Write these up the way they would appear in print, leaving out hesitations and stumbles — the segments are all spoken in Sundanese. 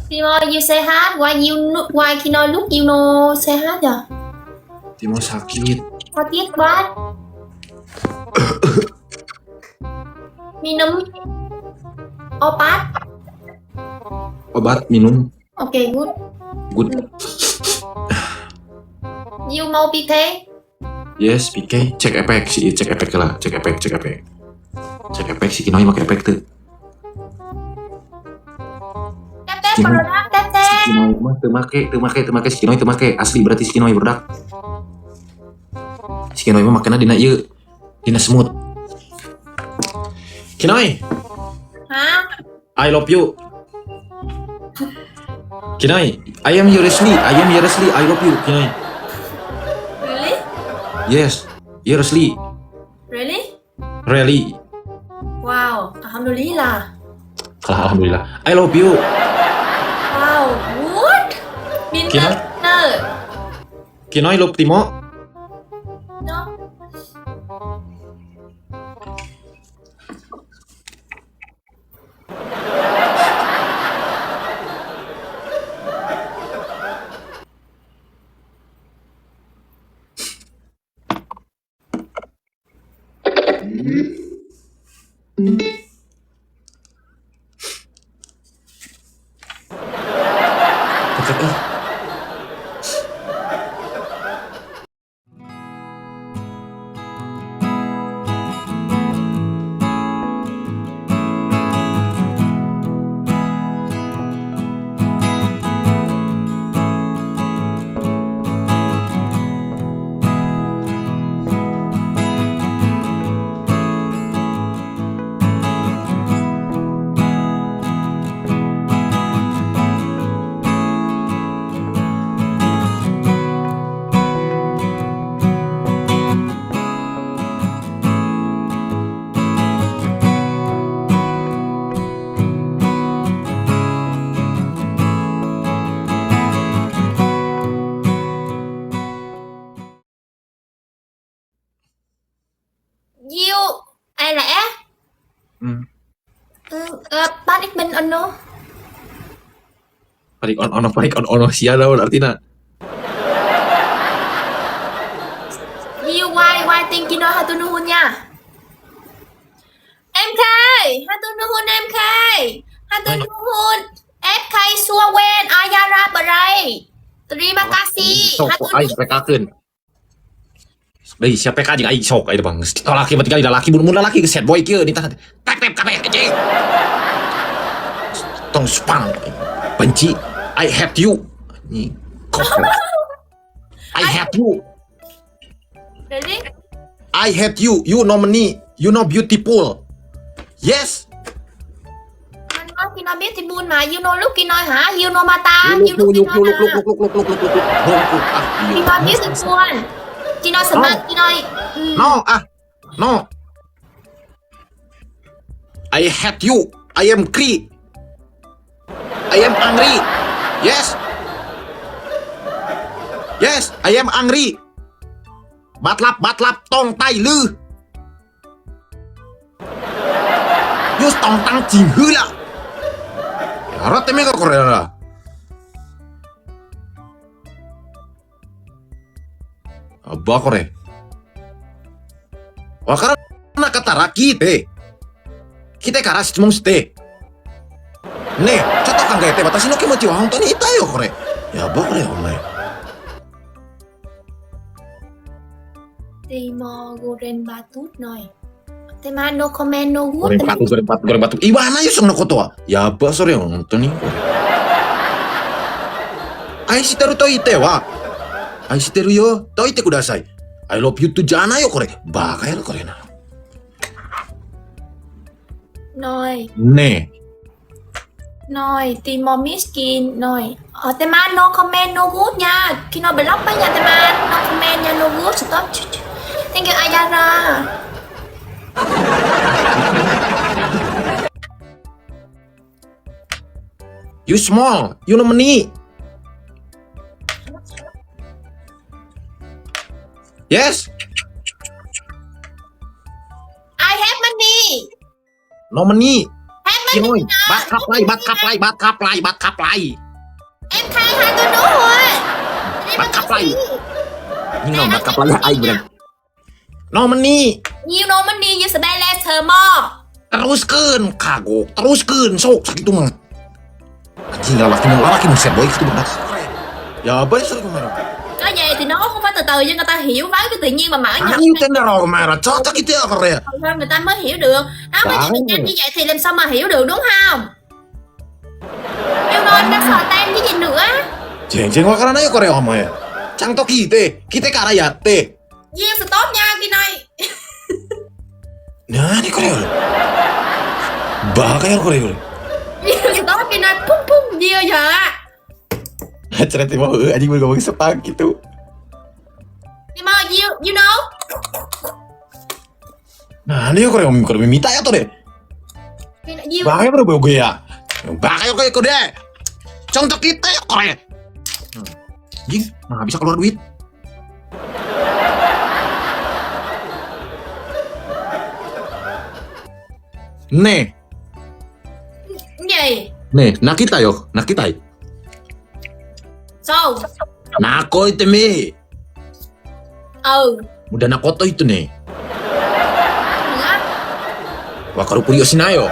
Timo, you sehat? Why you no, why Kino look you no sehat ya? Timo sakit. Sakit what? Minum obat? Obat minum. Okay, good. Good. You mau PK? Yes, PK. Cek efek sih, cek efek lah, cek efek, cek efek. Cek efek si Kinoy make efek tuh. Tap tap produk, tap Si tap. Kinoy mah teu make, teu make, teu make si Kinoy teu make. Asli berarti si Kinoy produk. Si Kinoy mah makena dina ieu, dina semut. Kinoy, Hah? I love you. Kinoy, I am seriously, I am seriously, I love you, Kinoy. Really? Yes, seriously, Really? Really. Wow, alhamdulillah. Alhamdulillah. I love you. Wow, good. Pinter, Kinoy? Pinter. Kinoy love Timo. No. Tetep ah. You, ai lẽ? Panik mình ono. Panik on ono, panik on ono sia naon artina. You why think you know how to nuhun nha? MK, hatur nuhun MK. Hatur nuhun FK Suawen Ayara Berai. Terima kasih. Sok Hatur aing PK-keun. Deui sia PK jeung aing sok aing bang. Tolak ieu tinggal lalaki mun lalaki geus sad boy kieu ditah. Tap tap kabeh anjing. Tong spang. Benci. I hate you. Anjing. Goblok. I hate you. Really? I hate you. You no money. You no beautiful. Yes. Anh nói khi nó biết thì buồn mà. You know look khi nói hả? You know mata. Look You look look khi look nói look hả? look look look look look look look. Bongkok ah. Khi nói biết thì buồn. Khi nói smart, khi nói No ah. No. I hate you. I am angry. I am angry. Yes. Yes, I am angry. Batlap batlap tong tai lư. You tong tang jing hư la. Ahora te me correr. Abba kore. わからなかったら聞いて。来てから質問して。ねえ、ちょっと考えて。私の気持ちは本当に痛いよ、これ。やばこれ、お前。 Timo goreng batut nói. Tema no comment no ゴレ good. ンバト、ゴレンバト、ゴレンバト。言わないよ、そんなことは。やば、それ、本当に。これ愛してると言っては。愛してるよ、と言ってください。I love you too じゃないよ、これ。バカやろ、これな。 Nói. ね Nói Timo miskin nói. Ờ Tema no comment no good nha. Khi nó block á nha Tema no comment nha no good stop. Thank you Ayara. え。You small, you no money. Yes, I have money. no money. Have mới Kinoi, butterfly, butterfly, butterfly, butterfly. Em khai hai tôi nữa rồi. Butterfly. Ini no butterfly aing bener. No meni. You know money you spend less more. Teruskeun kagok, teruskeun sok sakitu mah. Anjing lalaki mun lalaki mun sad boy kitu budak. Ya bae sok kemarin. Có gì thì nó không phải từ từ cho người ta hiểu với cái tự nhiên mà mở nhập Anjing teh rau kemarin cocok gitu ya Korea. sao người ta mới hiểu được. Nó mới Đấy. chỉ nhanh như vậy thì làm sao mà hiểu được đúng không? You know nó sợ tan cái gì nữa. Jeng-jeng wakaranai yo Korea omae. Cangto kite, kite kara yatte. You stop nha Kinoi. Nah, ini Korea. Baka ya Korea. You stop Kinoi pum pum you giờ. Cerita mau anjing gue ngomong sepang gitu. Nhưng mà you you know. Nah, ini Korea Korea minta ya tuh deh. You Baka ya bro gue ya. Baka ya Korea Korea. Contoh kita ya Korea. Anjing, nah bisa keluar duit. Nih, cái gì? nih, nakita yo, nakita. So. Nako itu mi. Ừ. Udah nakoto itu nih. Nữa. Wakaru puri yo.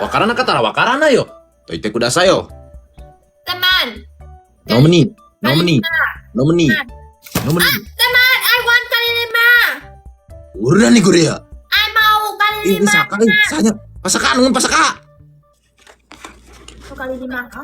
Wakarana katara wakarana yo. Toite kudasai yo. Teman. Nomini, nomini, nomini, nomini. Teman, I want Kalilima. Udah nih Korea. I mau Ini Kalilima. saka, ini sanya. Pasaka, nunggu pasaka. Mau Kalilima hả?